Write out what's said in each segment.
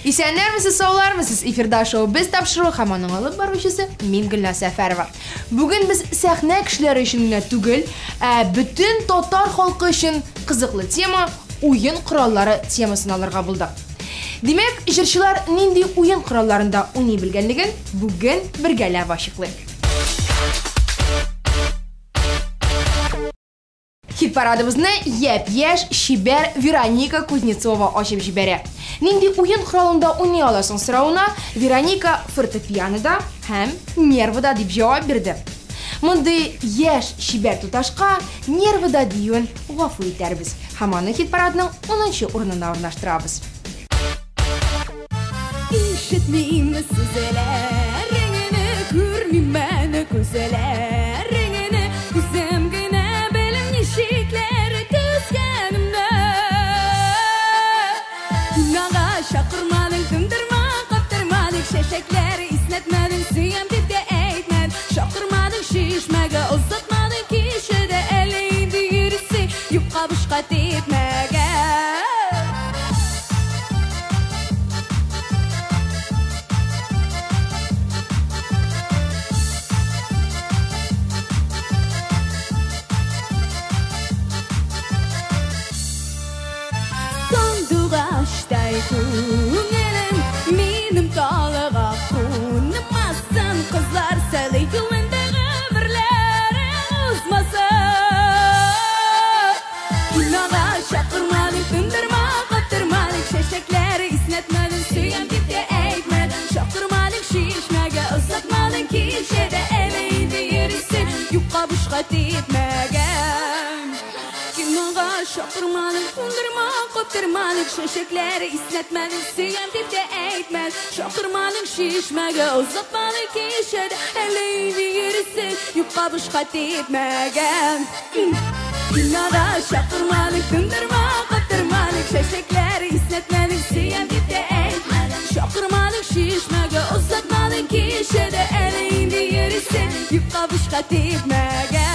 Исәннәрмесез, саулармысыз? Эфирда шоу Без тапшыруы һәм аның алып баручысы мин Гөлназ Сәфәрова. Бүген без сәхнә кешеләре өчен генә түгел, ә бөтен татар халкы өчен кызыклы тема уен кораллары темасын алырга булдык. Димәк, җырчылар нинди уен коралларында уйный белгәнлеген бүген бергәләп ачыклыйк. Хит-парадыбызны япь-яшь, чибәр Вероника Кузнецова ачып җибәрә. Нинди уен коралында уйный аласың соравына Вероника фортепианода һәм нервыда дип җавап бирде. Мондый яшь, чибәр туташка нервыда диюен гафу итәрбез һәм аны хит-парадның 10 урынына урнаштырабыз. Ишетмим сүзләреңне, күрмим әне күзләреңне, үзем генә беләм ничекләр түзгәнемне. Кинога чакырмадың, тындырма, каптырмадың, чәчәкләр иснәтмәдең, сөям дип тә әйтмәдең, чакырмадың чишмәгә, озатмадың кичәдә, әле инде йөрисең, юкка бушка типмәгә. Сандугаштай күңелем минем талыга кунмасын, кызлар сәлей юлында гомерләрең узмасын. Кинога чакырмадың, тындырма, каптырмадың, чәчәкләр иснәтмәдең, сөям дип тә әйтмәдең, чакырмадың чишмәгә, озатмадың кичәдә, әле инде йөрисең, юкка бушка типмәгә. Кинога чакырмадың, тындырма, каптырмадың, чәчәкләр иснәтмәдең, сөям дип тә әйтмәдең, чакырмадың чишмәгә, озатмадың кичәдә, әле инде йөрисең, юкка бушка типмәгә. Кинога чакырмадың, тындырма, каптырмадың, чәчәкләр иснәтмәдең, сөям дип тә әйтмәдең, чакырмадың чишмәгә, озатмадың кичәдә, әле инде йөрисең, юкка бушка типмәгә.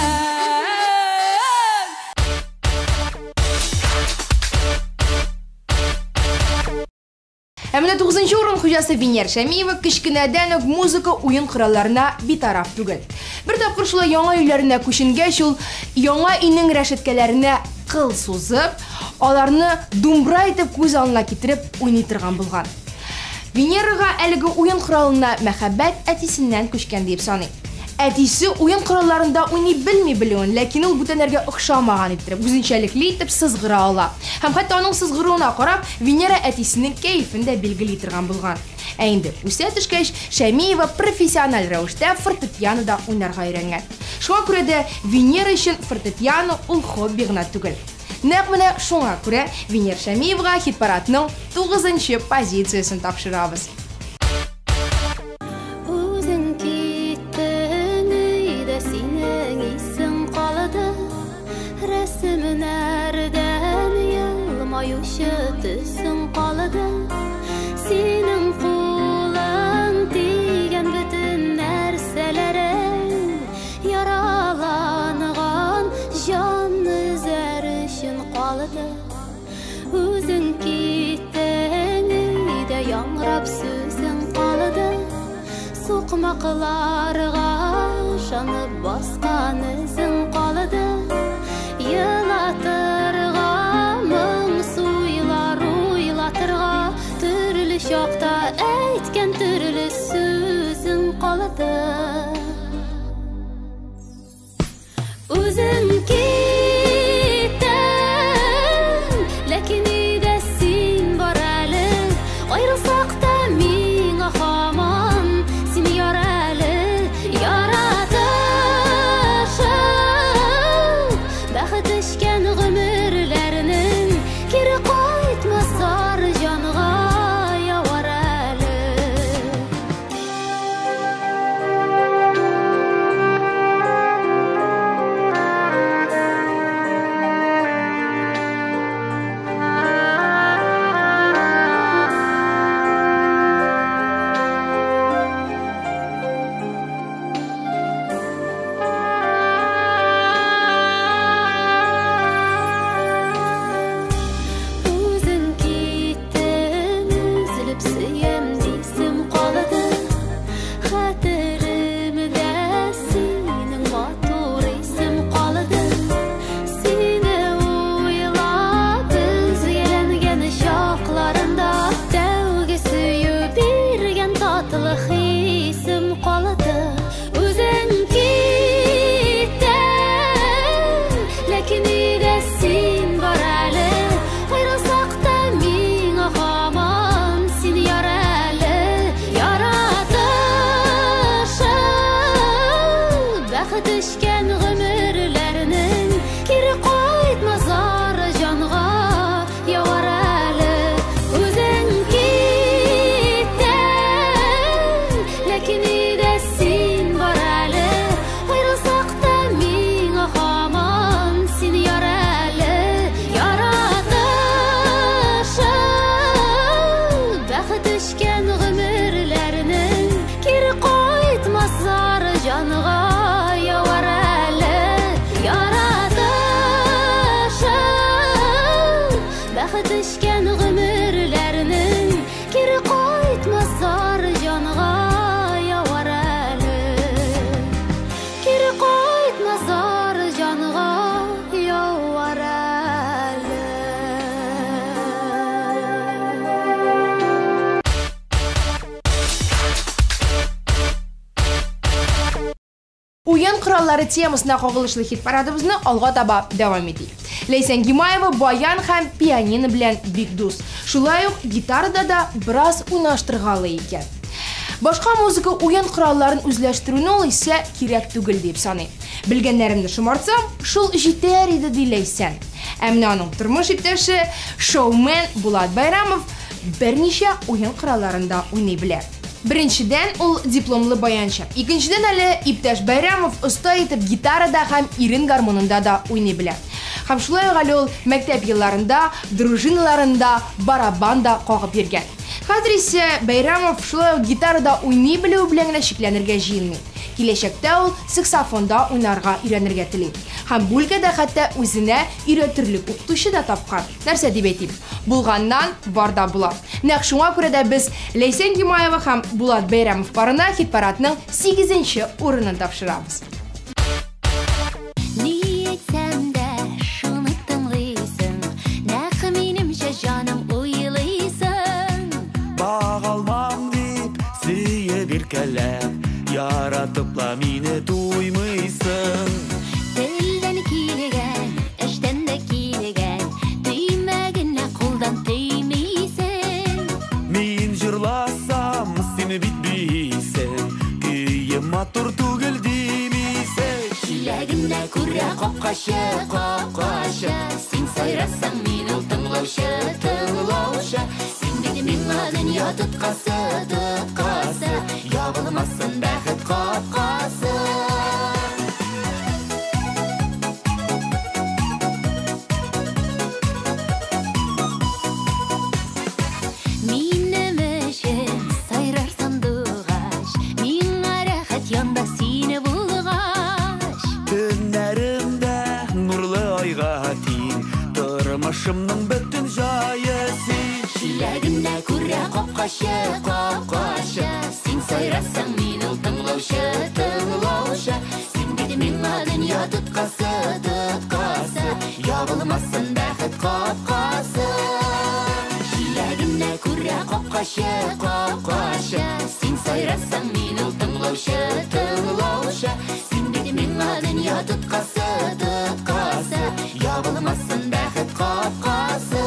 Ә менә 9 урын хуҗасы Венера Шәмиева кечкенәдән үк музыка уен коралларына битараф түгел. Бер тапкыр шулай яңа өйләренә күченгәч, ул яңа өйнең рәшәткәләренә кыл сузып, аларны думбра итеп күз алдына китереп уйный торган булган. Венерага әлеге уен коралына мәхәббәт әтисеннән күчкән дип саный. Әтисе уен коралларында уйный белми белүен, ләкин ул бүтәннәргә охшамаган иттереп, үзенчәлекле итеп сызгыра ала. Һәм хәтта аның сызгыруына карап, Венера әтисенең кәефен дә билгели торган булган. Ә инде үсә төшкәч, Шәмиева профессиональ рәвештә фортепианода уйнарга өйрәнгән. Шуңа күрә дә Венера өчен фортепиано ул хобби гына түгел. Нәкъ менә шуңа күрә Венера Шәмиевага хит-парадның 9 позициясен тапшырабыз. Үзең киттең өйдә, синең исең калды, рәсемнәрдән елмаючы төсең калды. Синең кулың тигән бөтен нәрсәләрең яраланган җанны өзәр өчен калды. Үзең киттең өйдә, яңгырап сүзең калды, сукмакларга ышанып баскан эзең калды. Елатырга, моңсу уйлар уйлатырга, төрле чакта әйткән төрле сүзең калды. Үзең киттең, ләкин өйдә син бар әле, аерылсак та миңа һаман син яр әле. Яратышып, бәхет эчкән гомерләрнең кире кайтмас зар җанга явар әле. Бәхет эчкән гомерләрнең кире кайтмас зар җанга явар әле. Кире кайтмас зар җанга явар әле. Уен кораллары темасына кагылышлы хит-парадыбызны алга таба дәвам итик. Ләйсән Гимаева баян һәм пианино белән бик дус. Шулай ук гитарада да бераз уйнаштыргалый икән. Башка музыка уен коралларын үзләштерүне ул исә кирәк түгел дип саный. Белгәннәремне шомартсам, шул җитәр иде, ди Ләйсән. Ә менә аның тормыш иптәше, шоумен Булат Байрамов берничә уен коралларында уйный белә. Беренчедән, ул дипломлы баянчы. Икенчедән әле иптәш Байрамов оста итеп гитарада һәм ирен гармунында да уйный белә. Һәм шулай ук әле ул мәктәп елларында, дружиналарында барабан да кагып йөргән. Хәзер исә Байрамов шулай ук гитарада уйный белүе белән генә чикләнергә җыенмый. Киләчәктә ул саксофонда уйнарга өйрәнергә тели. Һәм бу өлкәдә хәтта үзенә өйрәтерлек укытучы да тапкан. Нәрсә дип әйтим? Булганнан бар да була. Нәкъ шуңа күрә дә без Ләйсән Гимаева һәм Булат Бәйрәмов парына хит-парадның 8-нче урынын тапшырабыз. Ни әйтсәм дә шуны тыңлыйсың, нәкъ минемчә җаным уйлыйсың. Багалмам дип сөеп иркәләп, яратып ла мине туймыйсың. Телдән килгән, эштән дә килгән, төймә генә кулдан төймисең. Мин җырласам, син бит бийсең, көем матур түгел димисең. Чиләгемне күрә капкачы, капкачы, син сайрасаң, мин ул тыңлаучы, тыңлаучы. Син бит миңа дөнья тоткасы, тоткасы, ябылмасын бәхет капкасы. Минем өчен сайрар сандугач, миңа рәхәт янда сине булгач. Төннәремдә нурлы айга тиң, тормышымның бөтен җае син. Чиләгемне күрә капкачы, капкачы, син сайрасаң, мин ул тыңлаучы, тыңлаучы. Син бит миңа дөнья тоткасы, тоткасы, ябылмасын бәхет капкасы. Чиләгемне күрә капкачы, капкачы, син сайрасаң, мин ул тыңлаучы, тыңлаучы. Син бит миңа дөнья тоткасы, тоткасы, ябылмасын бәхет капкасы.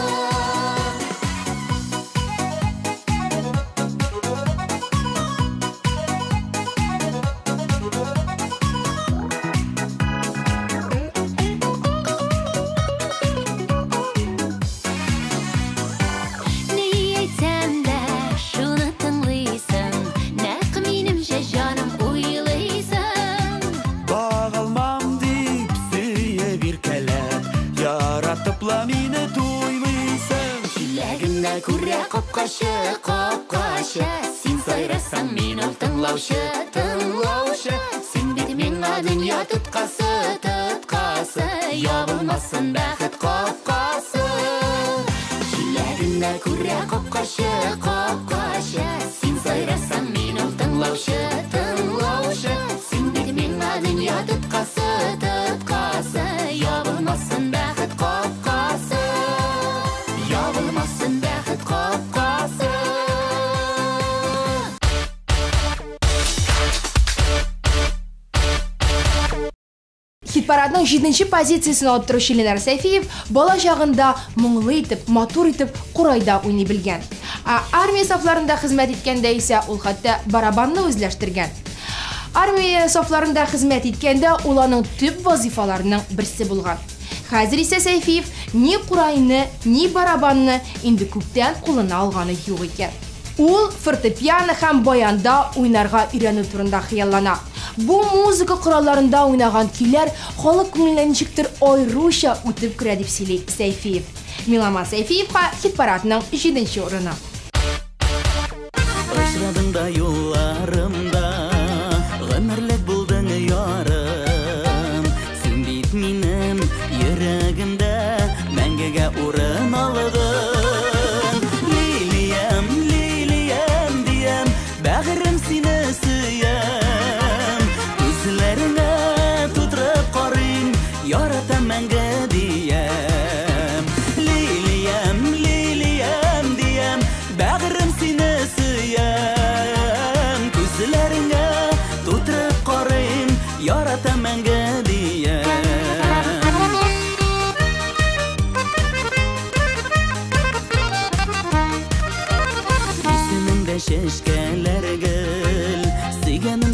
Ни әйтсәм дә шуны тыңлыйсың, нәкъ минемчә җаным уйлыйсың. Багалмам дип сөеп иркәләп, яратып ла мине туймыйсың. Чиләгемне күрә капкачы, капкачы, син сайрасаң, мин ул тыңлаучы, тыңлаучы. Син бит миңа дөнья тоткасы, тоткасы, ябылмасын бәхет капкасы. Чиләгемне күрә капкачы, капкачы, син сайрасаң, мин ул тыңлаучы, тыңлаучы. Син бит миңа дөнья тоткасы, тоткасы, ябылмасын бәхет капкасы. Ябылмасын бәхет капкасы. Хит-парадның 7-нче позициясен алып торучы Ленар Сәйфиев бала чагында моңлы итеп, матур итеп курайда уйный белгән. Ә армия сафларында хезмәт иткәндә исә ул хәтта барабанны үзләштергән. Армия сафларында хезмәт иткәндә ул аның төп вазифаларының берсе булган. Хәзер исә Сәйфиев ни курайны, ни барабанны инде күптән кулына алганы юк икән. Ул фортепиано һәм баянда уйнарга өйрәнү турында хыяллана. Бу музыка коралларында уйнаган көйләр халык күңеленә ничектер аеруча үтеп керә дип сөйли Сәйфиев. Миламан Сәйфиевка хит-парадның 7-нче урыны. Очрадың да юлларымда, гомерлек булдың ярым. Син бит минем йөрәгемдә мәңгегә урын алдың.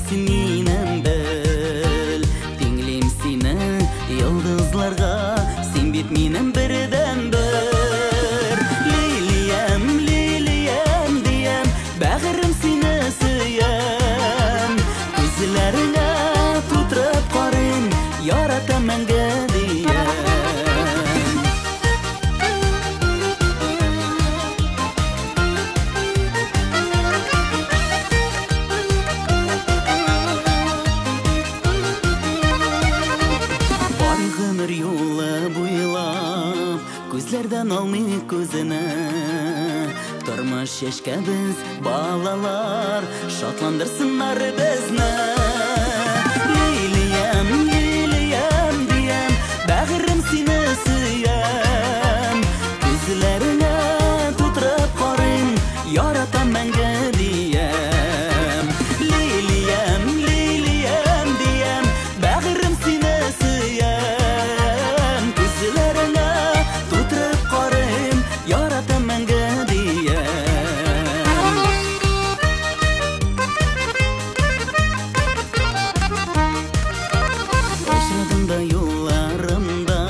син минем бел. Тиңлим сине йолдызларга, син бит минем бердән-бер. Лилиям, лилиям диям, бәгырем сине сөям. Күзләреңә тутырып карыйм, яратам мәңге диям. Бар гомер юлы буйлап, күзләрдән алмый күзене. Тормыш чәчкәбез, балалар, шатландырсыннар безне. Лилиям, лилиям диям, бәгырем сине сөям. Күзләреңә тутырып карыйм, яратам мәңге диям. Лилиям, лилиям диям, бәгырем сине сөям. Күзләреңә тутырып карыйм, яратам мәңге диям. Очрадың да юлларымда,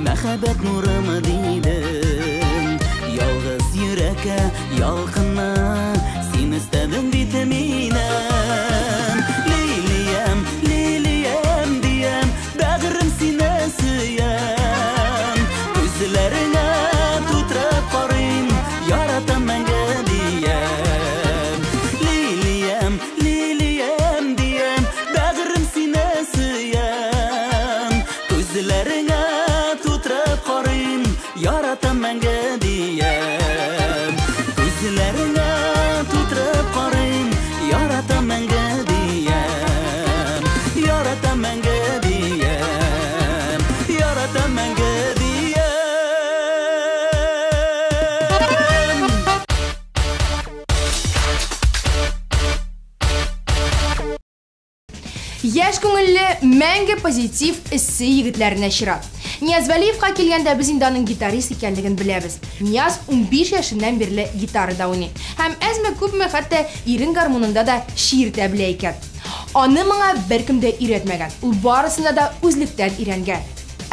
мәхәббәт нурым дидең. Ялгыз йөрәккә ялкынны син өстәдең бит минем. Лилиям, лилиям диям, бәгырем сине сөям. Күзләреңә тутырып карыйм, яратам мәңге диям. Лилиям, лилиям диям, бәгырем сине сөям. Күзләреңә тутырып карыйм, яратам мәңге диям. Күзләреңә тутырып карыйм, яратам мәңге диям. Яратам мәңге диям. Яратам мәңге диям. Яшь күңелле, мәңге позитив эссе егетләренә чират. Нияз Вәлиевка килгәндә без инде аның гитарист икәнлеген беләбез. Нияз 15 яшеннән бирле гитарада уйный. Һәм әзме күпме хәтта ирен гармунында да чиертә белә икән. Аны моңа беркем дә өйрәтмәгән. Ул барысына да үзлектән өйрәнгән.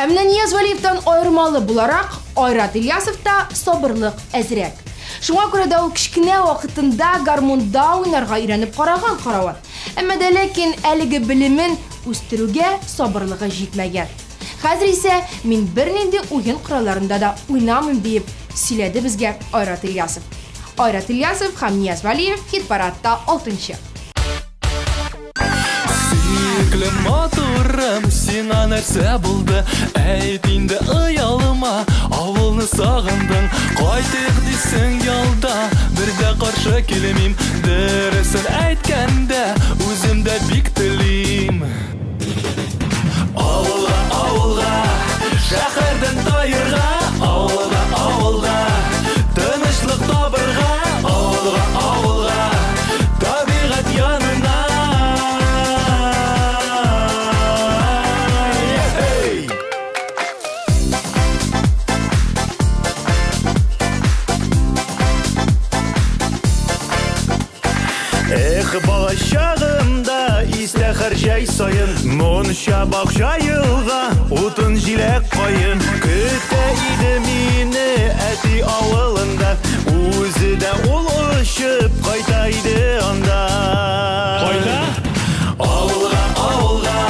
Ә менә Нияз Вәлиевтан аермалы буларак, Айрат Ильясовта сабырлык әзрәк. Шуңа күрә дә ул кечкенә вакытында гармунда уйнарга өйрәнеп караган каравын. Әмма дә ләкин әлеге белемен үстерүгә сабырлыгы җитмәгән. Хәзер исә мин бернинди уен коралларында да уйнамыйм диеп сөйләде безгә Айрат Ильясов. Айрат Ильясов һәм Нияз Вәлиев хит-парадта 6-нчы. Сөекле матурым, сиңа нәрсә булды? Әйт инде оялыма, авылны сагындың. Кайтыйк дисең ялда, бер дә каршы килмим. Дөресен әйткәндә, үзем дә бик телим. Авылга, авылга, шәһәрдән таерга, авылга, авылга, тынычлык табырга, авылга, авылга, табигать янына. Эй! Эх, балачагымда истә һәр җәй саен, монча бакча елга, утын җиләк каен. Көтә иде мине әти авылында, үзе дә ул очып кайта иде анда. Кайда? Авылга, авылга,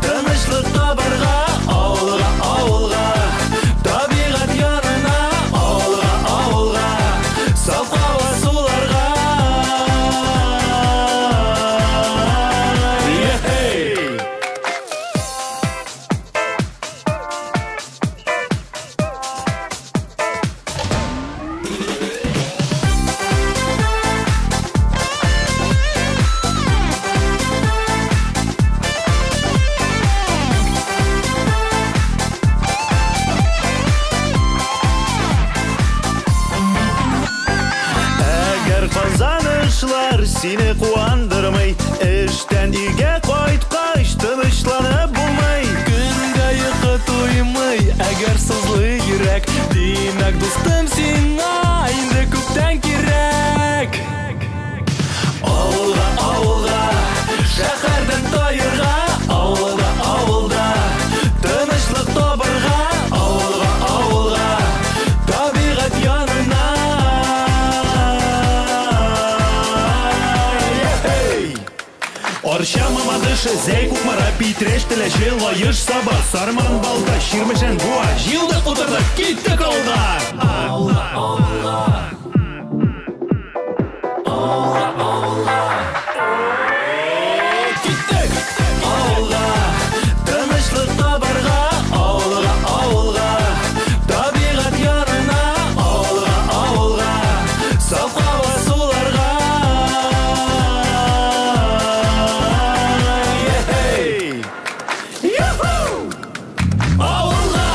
тынычлык табырга, авылга, авылга, табигать янына, авылга, авылга, саф һава суларга. Ей! Әгәр казанышлар сине куандырмый, эштән өйгә кайткач тынычланып булмый. Көндә йокы туймый, әгәр сызлый йөрәк, димәк, дустым, сиңа инде күптән кирәк. Авылга, авылга, Шәһәрдән таерга, авылда, авылда тынычлык табырга, авылга, авылга, табигать янына. Арча, Мамадыш, Зәй, Кукмара, Питрәч, Теләче, Лаеш, Саба, Сарман, Балтач, Чирмешән, Буа. Җыелдык, утырдык, киттек авылга. Авылга, авылга. Авылга, авылга. Киттек авылга. Тынычлык табарга, авылга, авылга. Табигать янына, авылга, авылга. Саф һава суларга. Ей! Юху! Авылга!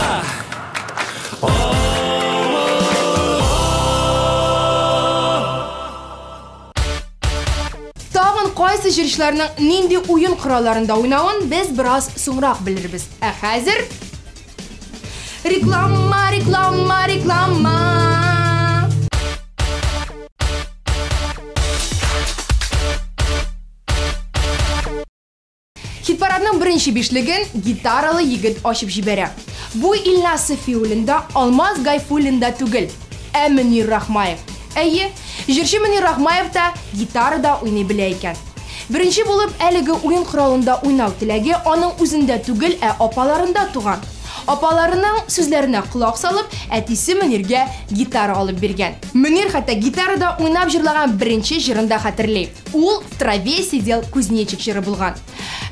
Авылга! Тагын кайсы җырчыларның нинди уен коралларында уйнавын без бераз соңрак белербез. Ә хәзер реклама, реклама, реклама. Хит-парадның беренче бишлеген гитаралы егет ачып җибәрә. Бу Илназ Сафиуллин да, Алмаз Гайфуллин да түгел, ә Мөнир Рахмаев. Әйе, җырчы Мөнир Рахмаев та гитарада уйный белә икән. Беренче булып әлеге уен коралында уйнау теләге аның үзендә түгел, ә апаларында туган. Апаларының сүзләренә колак салып, әтисе Мөниргә гитара алып биргән. Мөнир хәтта гитарада уйнап җырлаган беренче җырын да хәтерли. Ул «В траве сидел кузнечик» җыры булган.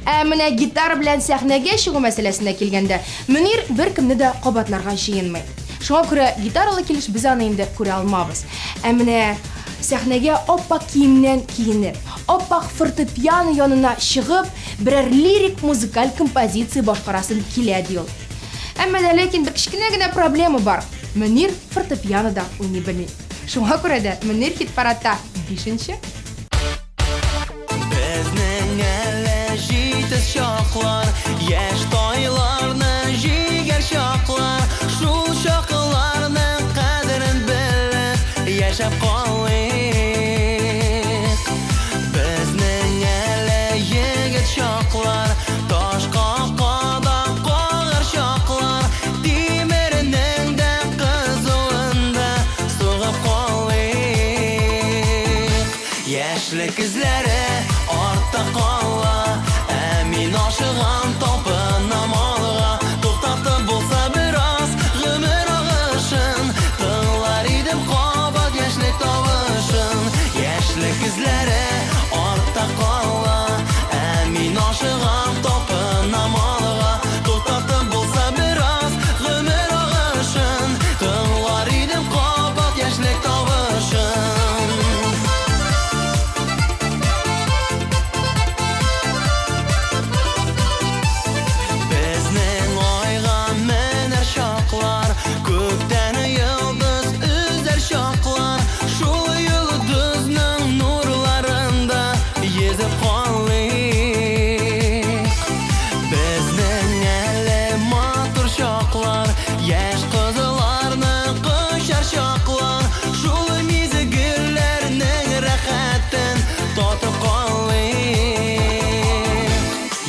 Ә менә гитара белән сәхнәгә чыгу мәсьәләсенә килгәндә, Мөнир беркемне дә кабатларга җыенмый. Шуңа күрә гитаралы килеш без аны инде күрә алмабыз. Ә менә сәхнәгә аппак киемнән киенеп, аппак фортепиано янына чыгып, берәр лирик музыкаль композиция башкарасын килә ди ул. Әмма дә ләкин бер кечкенә генә проблема бар. Мөнир фортепианода уйный белми. Шуңа күрә дә Мөнир хит-парадта бишенче. Безнең әле җитез чаклар, яшь тайларны җигәр чаклар, шул чакларның кадерен белеп яшәп калыйк. Безнең әле егет чаклар, ташка кадак кагыр чаклар, тимернең дә кызуында сугып калыйк. Яшьлек эзләре артта кала, ә мин ашыгам, талпынам алга. Туктатып булса бераз гомер агышын, тыңлар идем кабат яшьлек тавышын. Яшьлек эзләре артта кала, ә мин ашыгам, талпынам алга. Туктатып булса бераз гомер агышын, тыңлар идем кабат яшьлек тавышын. Безнең айга менәр чаклар, күктән йолдыз өзәр чаклар, шул йолдызның нурларында йөзеп калыйк. Безнең әле матур чаклар, яшь кызларны кочар чаклар, шул мизгелләрнең рәхәтен татып калыйк.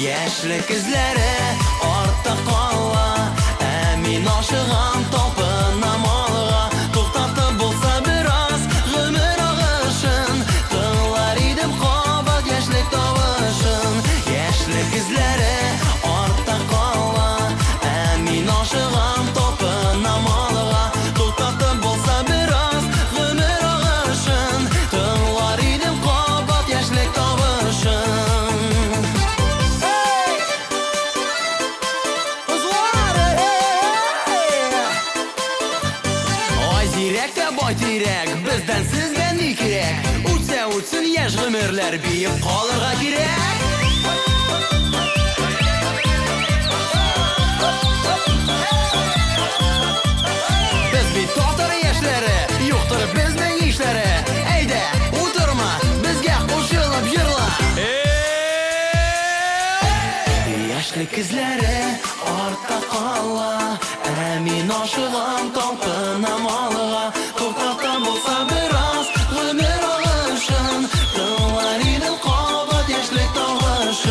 Яшьлек эзләре артта кала, ә мин ашыгам, талпынам алга. Туктатып булса бераз гомер агышын, тыңлар идем кабат яшьлек тавышын. Яшьлек эзләре артта кала, ә мин ашыгам, талпынам алга. Туктатып булса бераз гомер агышын, тыңлар идем кабат яшьлек тавышын. Ай зирәк тә бай тирәк, бездән сезгә ни кирәк? Үтсә үтсен яшь гомерләр, биеп калырга кирәк. Без бит татар яшьләре, юктыр безнең ишләре. Әйдә, утырма, безгә кушылып җырла. Яшьлек эзләре артта кала, ә мин ашыгам, талпынам алга. Туктатам булса бераз гомер агышын, тыңлар идем кабат яшьлек тавышын.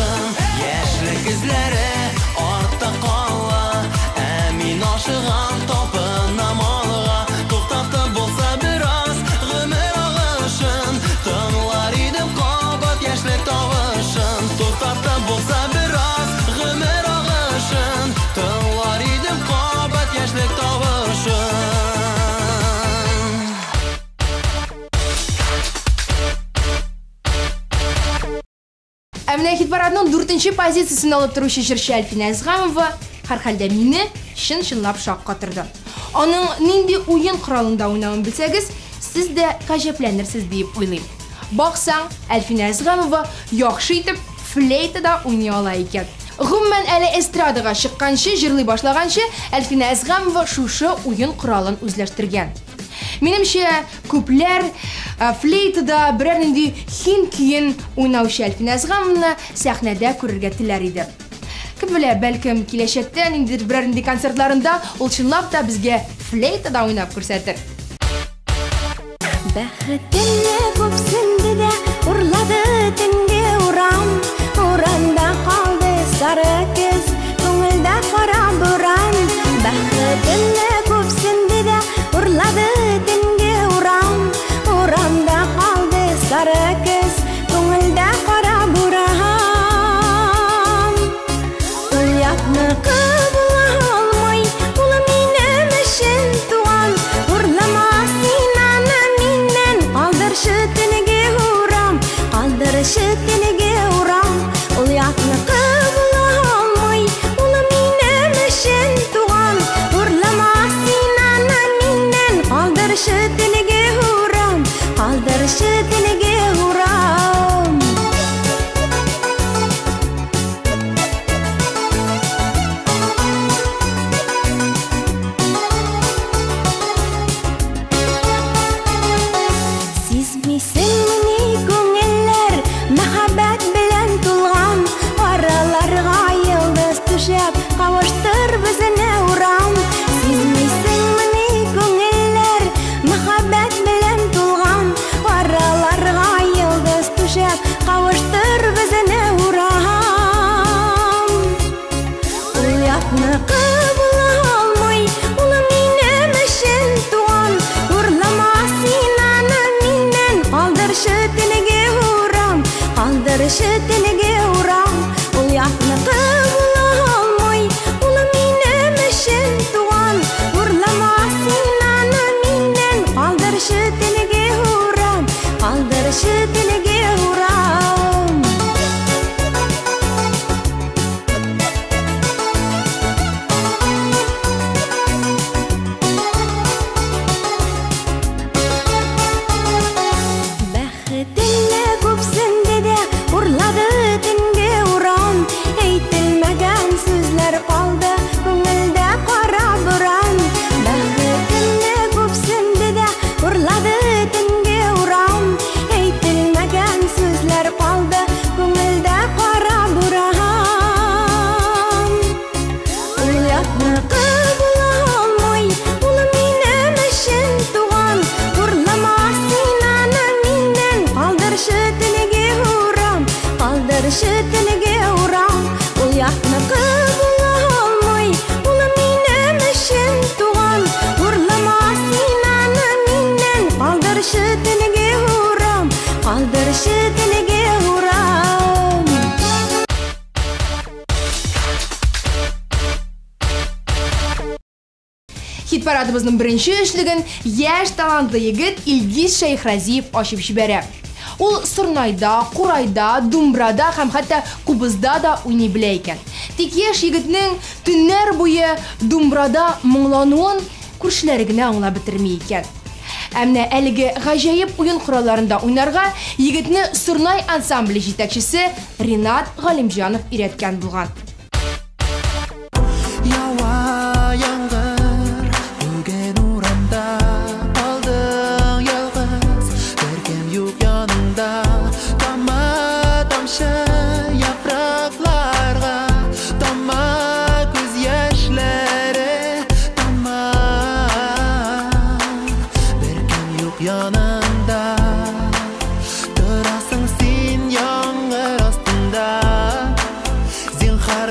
Ашыгам, талпынам алга, туктатып булса бераз гомер агышын. Тыңлар идем кабат яшьлек тавышын, туктатып булса бераз гомер агышын. Тыңлар идем кабат яшьлек тавышын. Ә менә хит-парадның 4-нче позициясен алып торучы җырчы Әлфинә Әзгамова һәрхәлдә мине чын-чынлап шаккатырды. Аның нинди уен коралында уйнавын белсәгез, сез дә гаҗәпләнерсез дип уйлыйм. Баксаң, Әлфинә Әзгамова яхшы итеп флейтада уйный ала икән. Гомумән, әле эстрадага чыкканчы, җырлый башлаганчы, Әлфинә Әзгамова шушы уен коралын үзләштергән. Минемчә, күпләр флейтада берәр нинди һинд көен уйнаучы Әлфинә Әзгамованы сәхнәдә күрергә теләр иде. Кем белә, бәлкем киләчәктә ниндидер берәр нинди концертларында ул чынлап та безгә флейтада уйнап күрсәтер. Бәхетемне күпсенде дә урлады төнге урам, урамда калды сары көз, күңелдә кара буран. Бәхетемне күпсенде дә урлады төнге урам, урамда калды сары көз, күңелдә кара буран. Ул якныкы була алмый, ул минем өчен туган. Урлама син аны миннән, калдыршы төнге урам, калдыршы төнге урам. Ул якныкы була алмый, ул минем өчен туган. Урлама син аны миннән, калдыршы төнге урам, калдыршы төнге урам. Сизмисеңмени күңелләр мәхәббәт белән тулган, араларга йолдыз төшәп кавыштыр безне урам. Сизмисеңмени күңелләр мәхәббәт белән тулган, араларга йолдыз төшәп кавыштыр безне урам. Ул якныкы була алмый, ул минем өчен туган. Урлама син аны миннән, калдыршы төнге урам, калдыршы төнге урам. Ул якныкы була алмый, ул минем өчен туган. Урлама син аны миннән, калдыршы төнге урам, калдыршы төнге урам. Бәхетеңне күпсенде дә урлады төнге урам, әйтелмәгән сүзләр калды күңелдә кара буран. Бәхетеңне күпсенде дә урлады төнге урам, әйтелмәгән сүзләр калды күңелдә кара буран. Ул якныкы була алмый, ул минем өчен туган. Урлама син аны миннән, калдыршы төнге урам, калдыршы төнге урам. Ул якныкы була алмый, ул минем өчен туган. Урлама син аны миннән, калдыршы төнге урам, калдыршы төнге урам. Хит-парадыбызның беренче өчлеген яшь талантлы егет Илгиз Шәйхразиев ачып җибәрә. Ул сорнайда, курайда, думбрада һәм хәтта кубызда да уйный белә икән. Тик яшь егетнең төннәр буе думбрада моңлануын күршеләре генә аңлап бетерми икән. Ә менә әлеге гаҗәеп уен коралларында уйнарга егетне Сорнай ансамбле җитәкчесе Ринат Галимҗанов өйрәткән булган. Ява яңгыр, бүген урамда калдың ялгыз, беркем юк яныңда, тама тамчы яфракларга, тама күз яшьләре, тама, беркем юк яныңда, торасың син яңгыр астында. Зинһар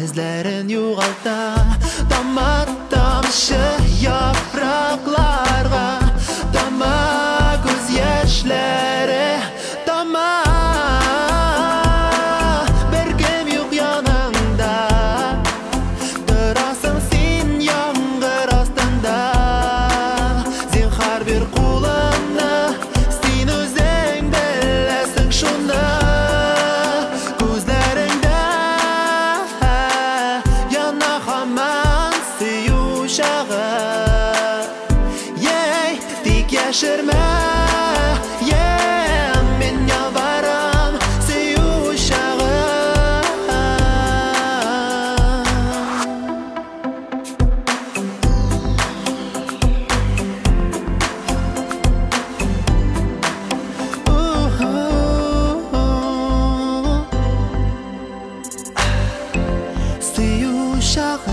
Эзләрен югалта, тама тамчы яфракларга, тама күз яшьләре, тама. Беркем юк яныңда, торасың син яңгыр астында. Зинһар бир кулыңны, син үзең беләсең шуны. Күзләреңдә яна һаман сөю чагы. Ей, тик яшермә, ей, мин ялварам, сөю чагы. Сөю чагы.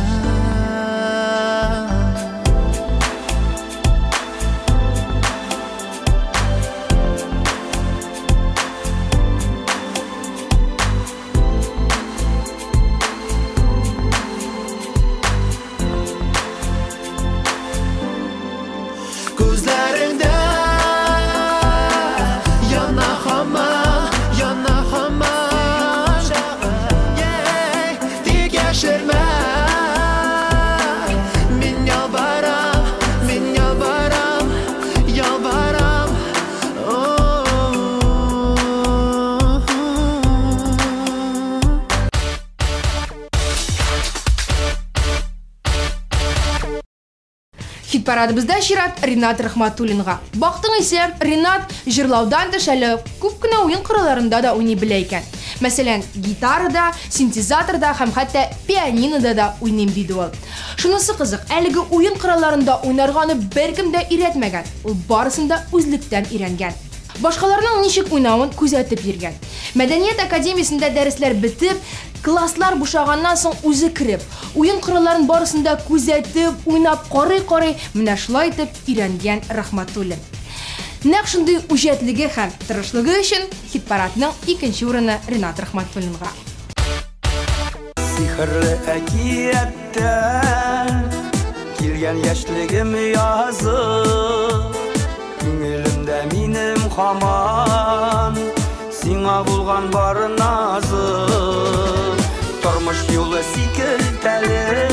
Күзләреңдә яна һаман, яна һаман. Ей, тик яшермә, мин ялварам, мин ялварам, ялварам. Хит-парадыбызда чират Ринат Рахматуллинга. Бактың исә, Ринат җырлаудан тыш әле күп кенә уен коралларында да уйный белә икән. Мәсәлән, гитарада, синтезаторда һәм хәтта пианинода да уйныйм диде ул. Шунысы кызык, әлеге уен коралларында уйнарга аны беркем дә өйрәтмәгән. Ул барысын да үзлектән өйрәнгән. Башкаларның ничек уйнавын күзәтеп йөргән. Мәдәният академиясендә дәресләр бетеп, класслар бушаганнан соң үзе кереп, уен коралларын барысын да күзәтеп, уйнап карый-карый, менә шулай итеп өйрәнгән Рахматуллин. Нәкъ шундый үҗәтлеге һәм тырышлыгы өчен хит-парадның икенче урыны Ринат Рахматуллинга. Сихерле әкияттән килгән яшьлегем язы, күңелемдә минем һаман сиңа булган бар назы. Тормыш юлы сикелтәле,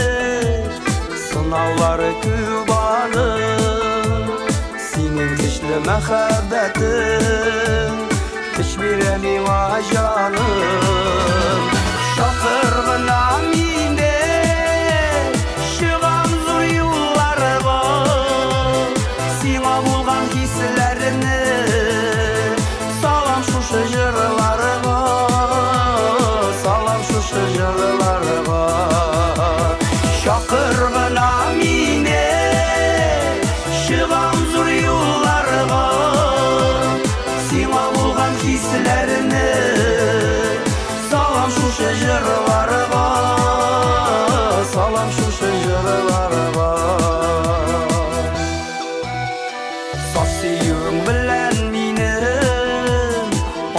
сынаулары күп аның. Синең көчле мәхәббәтең көч бирә миңа, җаным. Чакыр гына мине, чыгам зур юлларга, сиңа булган хисләрне салам шушы җырларга, салам шушы җырларга. Чакыр гына мине, чыгам зур юлларга, сиңа булган хисләрне салам шушы җырларга, салам шушы җырларга. Саф сөюең белән минем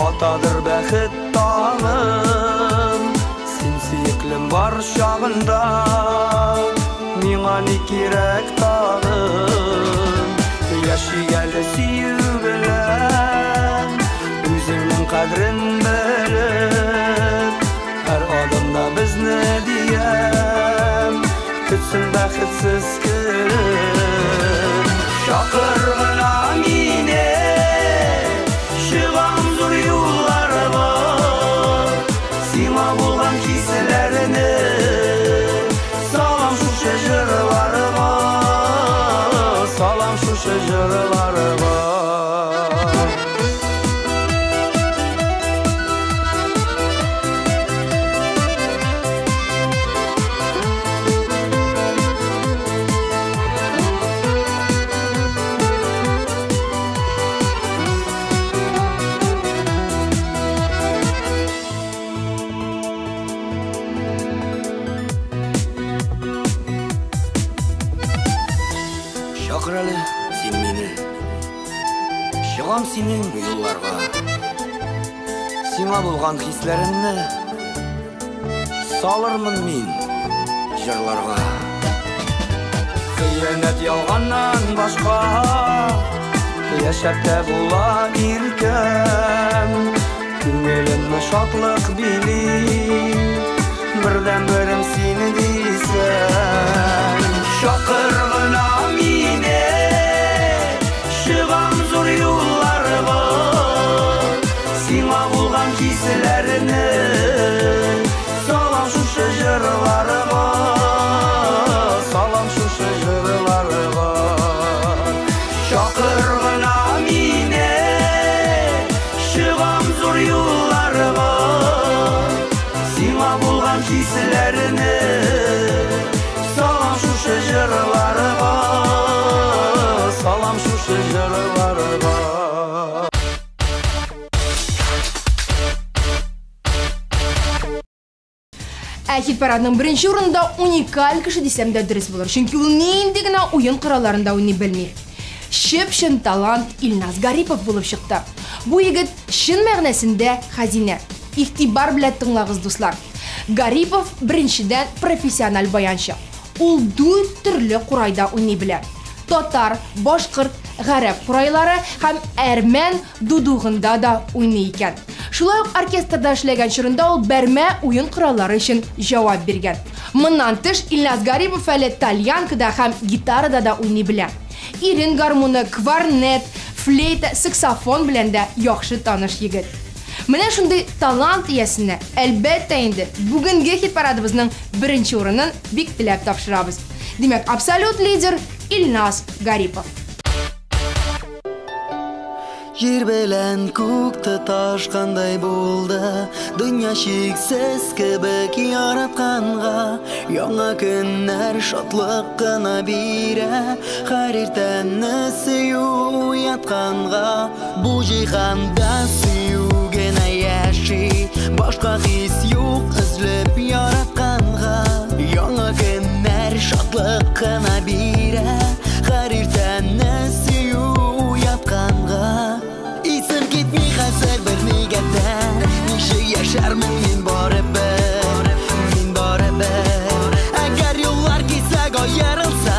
атадыр бәхет таңым. Син сөеклем бар чагында миңа ни кирәк тагын? Яшик әле сөю белән, үзеңнең кадерен белеп, һәр адымда безне диям, көтсен бәхетсез көн. Чакыр гына мине, чыгам зур юлларга, сиңа булган хисләрне салам шушы җырларга, салам шушы җырларга. Чакыр әле син мине, чыгам синең юлларга, сиңа булган хисләремне Салырмын мин җырларга. Хыянәт ялганнан башка яшәп тә була иркәм. Күңелемне шатлык били, бердән-берем сине дисәм. Чакыр гына мине, чыгам зур юлларга, сиңа булган хисләрне салам шушы җырларга, салам шушы җырларга. Чакыр гына мине, чыгам зур юлларга, сиңа булган хисләрне салам шушы җырларга, салам шушы җырларга. Ә хит-парадның беренче урынында уникаль кеше дисәм дә дөрес булыр, чөнки ул нинди генә уен коралларында уйный белми. Чып-чын талант Илназ Гарипов булып чыкты. Бу егет чын мәгънәсендә хәзинә. Игътибар белән тыңлагыз, дуслар. Гарипов беренчедән профессиональ баянчы. Ул дүрт төрле курайда уйный белә. Татар, башкорт, гарәп курайлары һәм әрмән дудугында да уйный икән. Шулай ук оркестрда эшләгән чорында ул бәрмә уен кораллары өчен җавап биргән. Моннан тыш Илназ Гарипов әле тальянкада һәм гитарада да уйный белә. Ирен гармуны, кварнет, флейта, саксофон белән дә яхшы таныш егет. Менә шундый талант иясенә, әлбәттә инде, бүгенге хит-парадыбызның беренче урынын бик теләп тапшырабыз. Димәк, абсолют лидер Илназ Гарипов. Җир белән күк тоташкандай булды, дөнья чиксез кебек яратканга. Яңа көннәр шатлык кына бирә, һәр иртәне сөю уятканга. Бу җиһанда сөю генә яши, башка хис юк өзлеп яратканга. Яңа көннәр шатлык кына бирә, һәр иртәне сөю уятканга. Исем китми хәзер бернигә дә, ничек яшәрмен мин барыбер, мин барыбер. Әгәр юллар кисәк аерылса,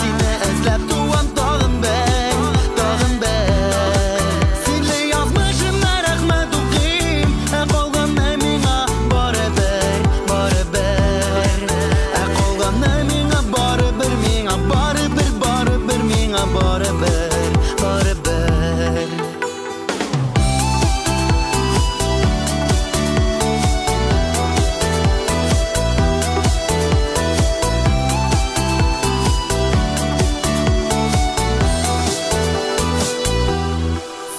сине эзләп туам тагын бер, тагын бер. Синле язмышыма рәхмәт укыйм, ә калганы миңа барыбер, барыбер. Ә калганы миңа барыбер, миңа барыбер, барыбер, миңа барыбер, барыбер.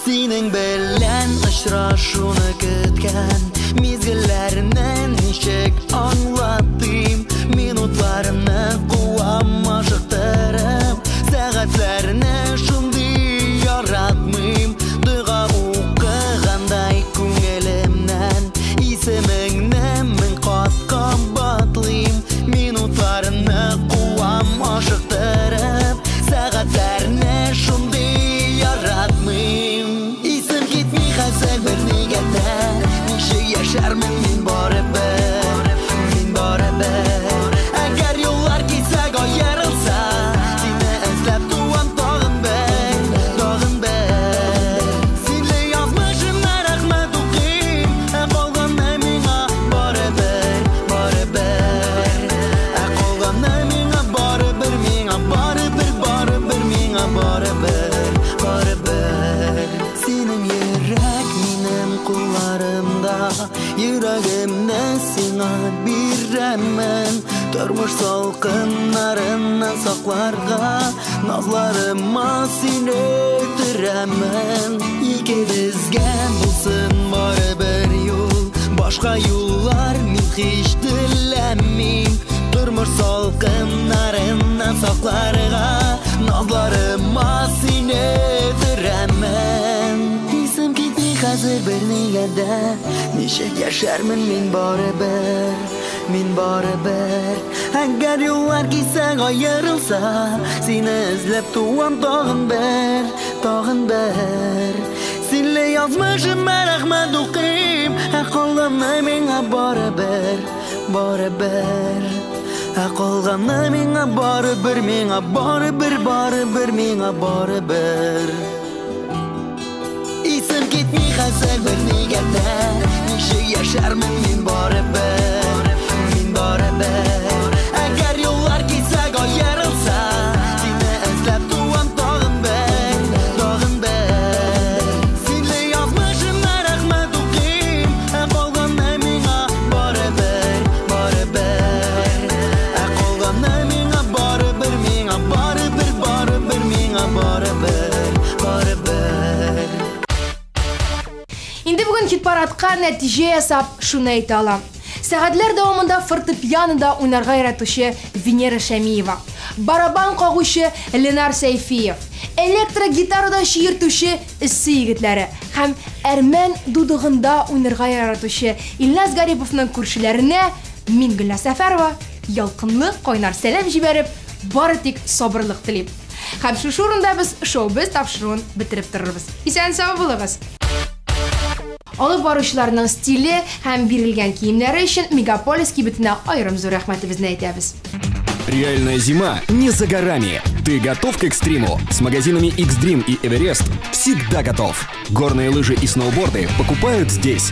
Синең белән очрашуны көткән мизгелләрне ничек аңлатыйм? Минутларны куам ашыктырып, сәгатьләрне шундый яратмыйм. Дога укыгандай күңелемнән исемеңне мең кат кабатлыйм. Минутларны куам ашыктырып, сәгатьләрне шундый яратмыйм. Исем китми хәзер бернигә дә, ничек яшәрмен мин барыбер, мин барыбер. Әгәр юллар кисәк аерылса, сине эзләп туам тагын бер, тагын бер. Синле язмышыма рәхмәт укыйм, ә калганы миңа барыбер, барыбер. Ә калганы миңа барыбер, миңа барыбер, барыбер, миңа барыбер, барыбер. Синең йөрәк минем кулларымда, йөрәгемне сиңа бирәмен. Тормыш салкыннарыннан сакларга, назларыма сине төрәмен. Икебезгә булсын барыбер юл, башка юллар мин һич теләмим. Тормыш салкыннарыннан сакларга, назларыма сине төрәмен. Исем китми хәзер бернигә дә, ничек яшәрмен мин барыбер, мин барыбер. Әгәр юллар кисәк аерылса, сине эзләп туам тагын бер, тагын бер. Синле язмышыма рәхмәт укыйм, ә калганы миңа барыбер, барыбер. Ә калганы миңа барыбер, миңа барыбер, барыбер, миңа барыбер. Исем китми хәзер бернигә дә, ничек яшәрмен мин барыбер, мин барыбер. Әгәр юллар китсәк аерылса, сине эзләп туам тагын бер, тагын бер. Синле язмышыма рәхмәт укыйм, ә калганы миңа барыбер, барыбер. Ә калганы миңа барыбер, миңа барыбер, барыбер, миңа барыбер, барыбер. Инде бүген хит-парадка нәтиҗә ясап шуны әйтә алам. Сәгатьләр дәвамында фортепианода уйнарга яратучы Венера Шәмиева, барабан кагучы Ленар Сәйфиев, электрогитарада чиертүче Эссе егетләре һәм әрмән дудыгында уйнарга яратучы Илназ Гариповның күршеләренә мин Гөлназ Сәфәрова ялкынлы кайнар сәлам җибәреп, бары тик сабырлык телим. Һәм шушы урында без шоу-без тапшыруын бетереп торырбыз. Исән-сау булыгыз! Алып баручыларның стиле һәм бирелгән киемнәре өчен Мегаполис кибетенә аерым зур рәхмәтебезне әйтәбез. Реальная зима не за горами. Ты готов к экстриму? С магазинами X-Dream и Эверест всегда готов. Горные лыжи и сноуборды покупают здесь.